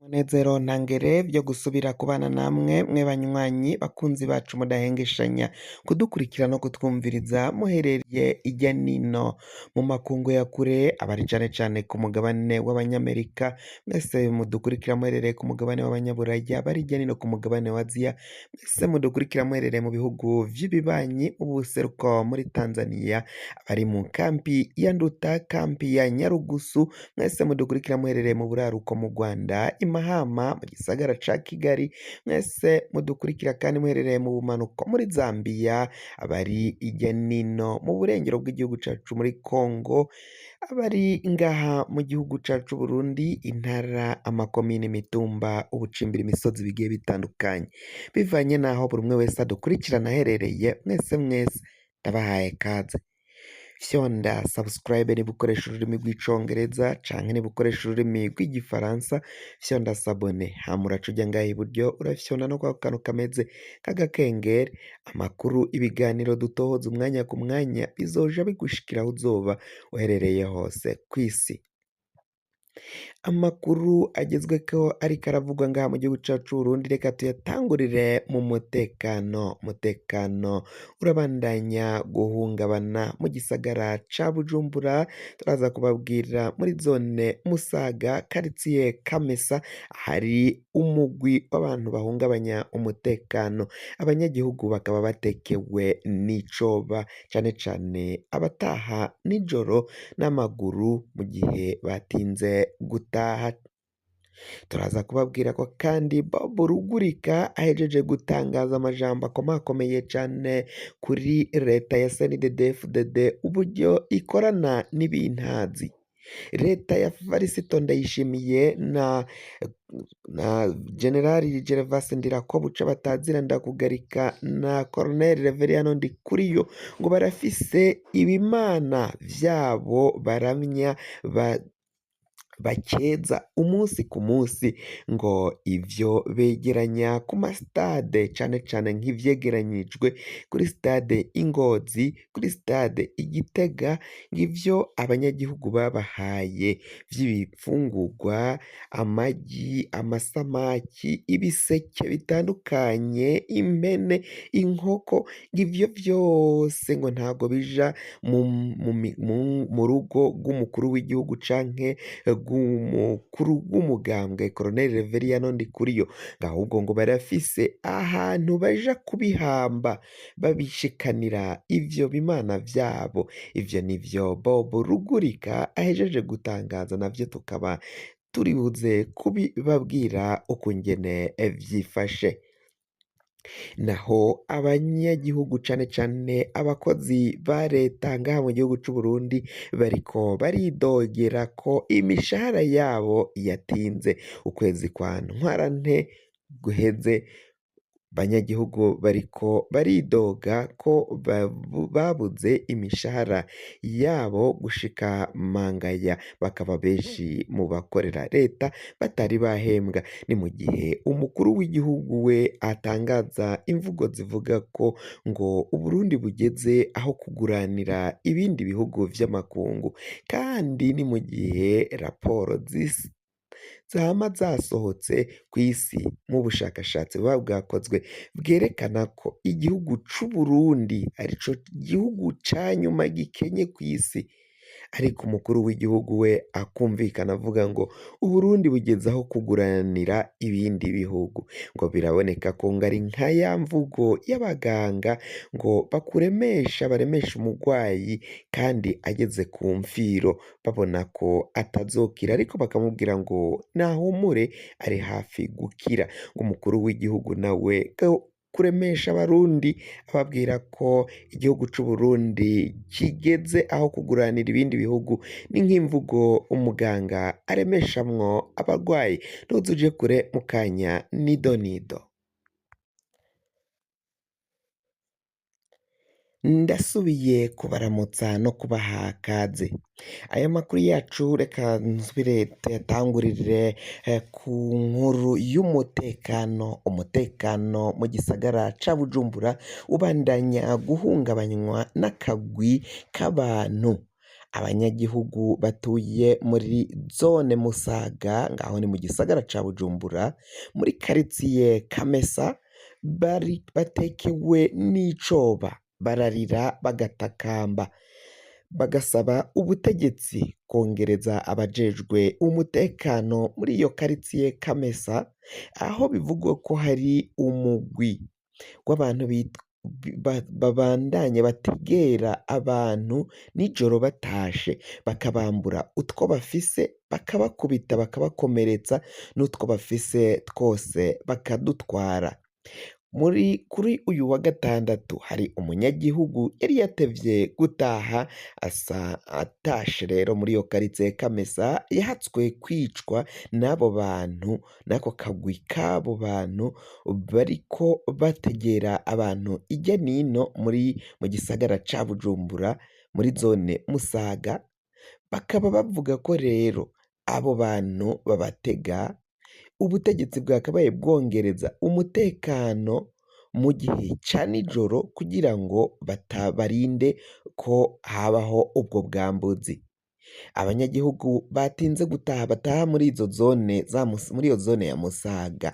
Munezero ntangere vyo gusubira kubana namwe mwe banywanyi bakunzi bacu mudahengeshanya kudukurikira no kutwumviriza muherereye irya nino mu makungu ya kure abari cane cane ku mugabane w'abanyamerika mwese mudukurikira muherereye ku mugabane w'abanyaburaya abari irya nino ku mugabane wa Aziya mwese mudukurikira muherereye mu bihugu vy'ibibanyi ubuseruko muri Tanzania abari mu kampi ya Nduta kampi ya Nyarugusu mwese mudukurikira muherereye mu buraruko mu Rwanda i Mahama mu gisagara ca Kigali mwese mudukurikira kandi muherereye mu bumanuko muri Zambia abari irya nino mu burengero bw'igihugu cacu muri Congo abari ngaha mu gihugu cacu Burundi intara amakomine imitumba ubucimbira imisozi bigiye bitandukanye bivanye naho buri umwe wese adukurikirana aherereye mwese mwese ndabahaye kaze fyonda subscribe niba ukoresha ururimi rw'icongereza canke niba ukoresha ururimi rw'igifaransa fyonda s'abonner hama uraca uja ngaha iburyo urafyonda no kwako kantu kameze nk'agakengeri amakuru ibiganiro dutohoza umwanya ku mwanya bizoja bigushikira aho uzoba uherereye hose kw'isi. Amakuru agezweko ariko aravugwa ngaha mu gihugu cacu c'Uburundi reka tuyatangurire mu mutekano. Umutekano urabandanya guhungabana mu gisagara ca Bujumbura, turaza kubabwira muri zone Musaga karitiye Kamesa hari umugwi w'abantu bahungabanya umutekano, abanyagihugu bakaba batekewe n'icoba cane cane abataha nijoro n'amaguru mu gihe batinze gutaha. Turaza kubabwira ko kandi Bob Rugurika ahejeje gutangaza amajambo akomakomeye cane kuri leta ya CNDD-FDD uburyo ikorana n'ibintazi. Leta ya Varisito Ndayishimiye na Generali Gervas Ndirakobuca batazira Ndakugarika na Colonel Reveriyano Ndikuriyo ngo barafise ibimana vyabo baramya bakeza umunsi ku munsi ngo ivyo begeranya ku masitade cane cane nk'ivyegeranyijwe kuri stade i Ngozi, kuri stade i Gitega, ng'ivyo abanyagihugu babahaye vy'ibifungurwa, amagi, amasamaki, ibiseke bitandukanye, impene, inkoko, ng'ivyo vyose ngo ntabwo bija mu rugo rw'umukuru w'igihugu canke rw'umukuru w'umugambwe Colonel Reveriyano Ndikuriyo, ngo ahubwo ngo barafise ahantu baja kubihamba babishikanira ivyo bimana vyabo. Ivyo nivyo Bob Rugurika ahejeje gutangaza navyo tukaba turibuze kubibabwira ukungene vyifashe. Naho abanyagihugu cane cane abakozi ba leta ngaha mu gihugu c'Uburundi bariko baridogera ko imishahara yabo yatinze. Ukwezi kwa ntwarante guheze abanyagihugu bariko baridoga ko babuze imishahara yabo gushika mangaya, bakaba benshi mu bakorera leta batari bahembwa. Ni mu gihe umukuru w'igihugu we atangaza imvugo zivuga ko ngo Uburundi bugeze aho kuguranira ibindi bihugu vy'amakungu, kandi ni mu gihe raporo zama zasohotse kw'isi mu bushakashatsi buba bwakozwe bwerekana ko igihugu c'Uburundi arico gihugu ca nyuma gikenye kw'isi, ariko umukuru w'igihugu we akumvikana avuga ngo Uburundi bugeze aho kuguranira ibindi bihugu, ngo biraboneka ko ngo ari nka ya mvugo y'abaganga ngo bakuremesha baremesha umurwayi kandi ageze ku mfiro babona ko atazokira ariko bakamubwira ngo nahumure ari hafi gukira, ngo umukuru w'igihugu nawe kuremesha abarundi ababwira ko igihugu c'Uburundi kigeze aho kuguranira ibindi bihugu ni nk'imvugo umuganga aremeshamwo abarwayi ntuze uje kure mu kanya nidonido. Ndasubiye kubaramutsa no kubaha kaze. Aya makuru yacu reka nsubire tuyatangurire ku nkuru y'umutekano. Umutekano mu gisagara ca Bujumbura ubandanya guhungabanywa n'akagwi k'abantu. Abanyagihugu batuye muri zone Musaga ngaho ni mu gisagara ca Bujumbura muri karitsiye Kamesa bari batekewe n'icoba bararira bagatakamba bagasaba ubutegetsi kongereza abajejwe umutekano muri iyo karitsiye Kamesa aho bivugwa ko hari umugwi w'abantu babandanya bategera abantu nijoro batashe bakabambura utwo bafise bakabakubita bakabakomeretsa n'utwo bafise twose bakadutwara. Muri kuri uyu wa gatandatu hari umunyagihugu yari yatevye gutaha asa atashe rero muri iyo karitsiye Kamesa yahatswe kwicwa n'abo bantu n'ako kagwi k'abo bantu bariko bategera abantu irya nino muri mu gisagara ca Bujumbura muri zone Musaga, bakaba bavuga ko rero abo bantu babatega ubutegetsi bwakabaye bwongereza umutekano mu gihe ca nijoro kugira ngo barinde ko habaho ubwo bwambuzi. Abanyagihugu batinze gutaha bataha muri izo zone za muri iyo zone ya Musaga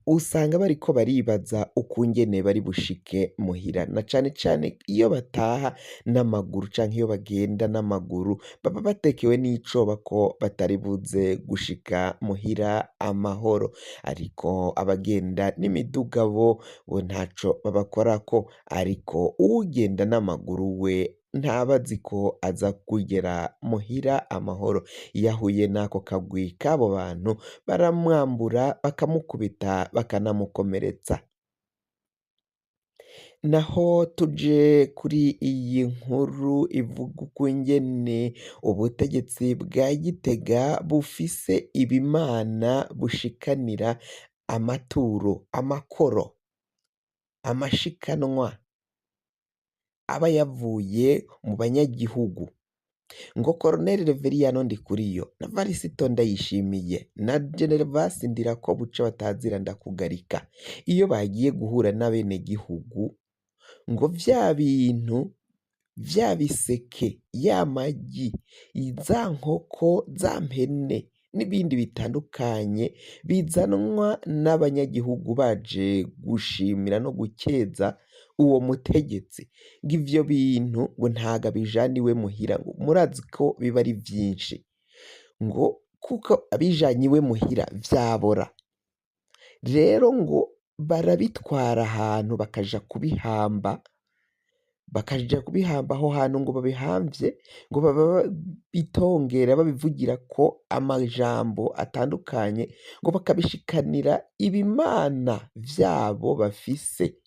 usanga bariko baribaza ukungene bari bushike muhira na cane cane iyo bataha n'amaguru canke iyo bagenda n'amaguru baba batekewe n'icoba ko batari buze gushika muhira amahoro, ariko abagenda n'imiduga bo ntaco babakorako, ariko uwugenda n'amaguru we ntaba azi ko aza kugera muhira amahoro. Iyo ahuye n'ako kagwi k'abo bantu baramwambura bakamukubita bakanamukomeretsa. Naho tuje kuri iyi nkuru ivuga ukungene ubutegetsi bwa Gitega bufise ibimana bushikanira amaturo, amakoro, amashikanwa aba yavuye mu banyagihugu. Ngo Colonel Reveriyano Ndikuriyo na Varisito Ndayishimiye na Genervasi Ndirakobuca batazira ndakugarika, iyo bagiye guhura n'abenegihugu ngo vya bintu vya biseke, ya magi, za nkoko, za mpene n'ibindi bitandukanye bizanwa n'abanyagihugu baje gushimira no gukeza uwo mutegetsi, ngo ivyo bintu ngo ntago abijana iwe muhira, ngo murazi ko biba ari vyinshi, ngo kuko abijanye iwe muhira vyabora. Rero ngo barabitwara ahantu bakaja kubihamba, bakaja kubihamba aho hantu ngo babihamvye, ngo baba bitongera babivugira ko amajambo atandukanye, ngo bakabishikanira ibimana vyabo bafise.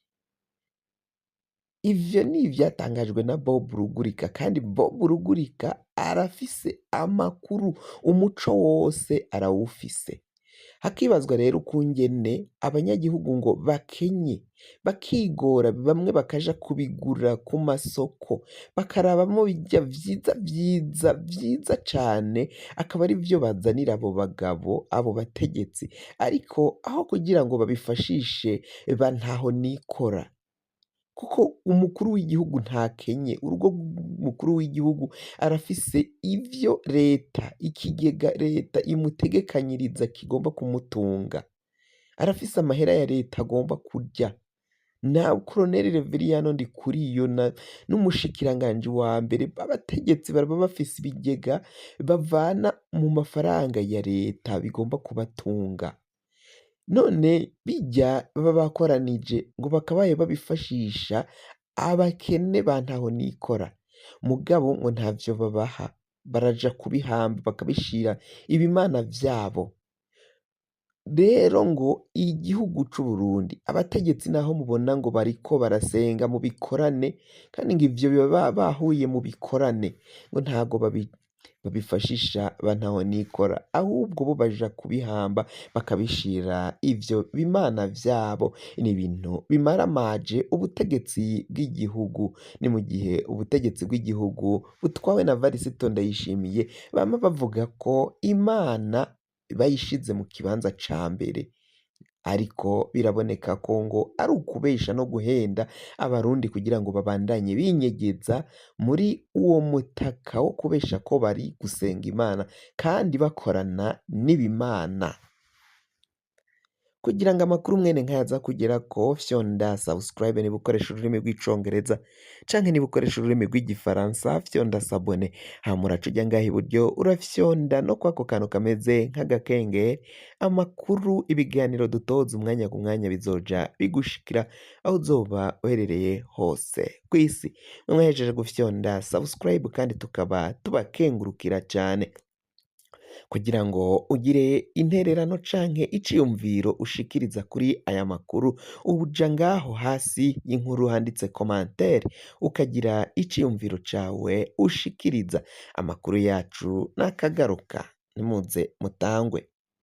Ivyo ni ivyatangajwe na Bob Rugurika, kandi Bob Rugurika arafise amakuru, umuco wose arawufise. Hakibazwa rero ukungene abanyagihugu ngo bakenye bakigora, bamwe bakaja kubigura ku masoko bakarabamwo birya vyiza vyiza vyiza cane, akaba ari vyo bazanira abo bagabo, abo bategetsi, ariko aho kugira ngo babifashishe ba ntaho nikora, kuko umukuru w'igihugu ntakenye. Urugo rw'umukuru w'igihugu arafise ivyo leta, ikigega leta imutegekanyiriza kigomba kumutunga, arafise amahera ya leta agomba kurya. Na Colonel Reveriyano Ndikuriyo n'umushikiranganji wa mbere b'abategetsi baba bafise ibigega bavana mu mafaranga ya leta bigomba kubatunga. None birya baba bakoranije ngo bakabaye babifashisha abakene ba ntaho nikora, mugabo ngo ntavyo babaha, baraja kubihamba bakabishira ibimana vyabo. Rero ngo igihugu c'Uburundi abategetsi naho mubona ngo bariko barasenga mu bikorane, kandi ngo ivyo biba bahuye mu bikorane, ngo ntago babifashisha ba ntaho nikora, ahubwo bo baja kubihamba bakabishira ivyo bimana vyabo. Ni ibintu bimaramaje ubutegetsi bw'igihugu. Ni mu gihe ubutegetsi bw'igihugu butwawe na Varisito Ndayishimiye bama bavuga ko Imana bayishize mu kibanza ca mbere. Ariko biraboneka ko ngo ari ukubesha no guhenda abarundi kugira ngo babandanye binyegeza muri uwo mutaka wo kubesha ko bari gusenga Imana kandi bakorana n'ibimana. Kugira ngo amakuru mwene nkaya aza kugerako, fyonda subscribe niba ukoresha ururimi rw'icongereza, canke niba ukoresha ururimi rw'igifaransa fyonda s'abonner, hama uraca uja ngaha iburyo urafyonda no kwako kantu kameze nk'agakengeri. Amakuru, ibiganiro dutoza umwanya ku mwanya bizoja bigushikira aho uzoba uherereye hose kw'isi. Mwe mwahejeje gufyonda subscribe kandi tukaba tubakengurukira cane. Kugira ngo ugire intererano canke iciyumviro ushikiriza kuri aya makuru, uja ngaho hasi y'inkuru handitse commentaire, ukagira iciyumviro cawe ushikiriza. Amakuru yacu nakagaruka, ntimuze mutangwe.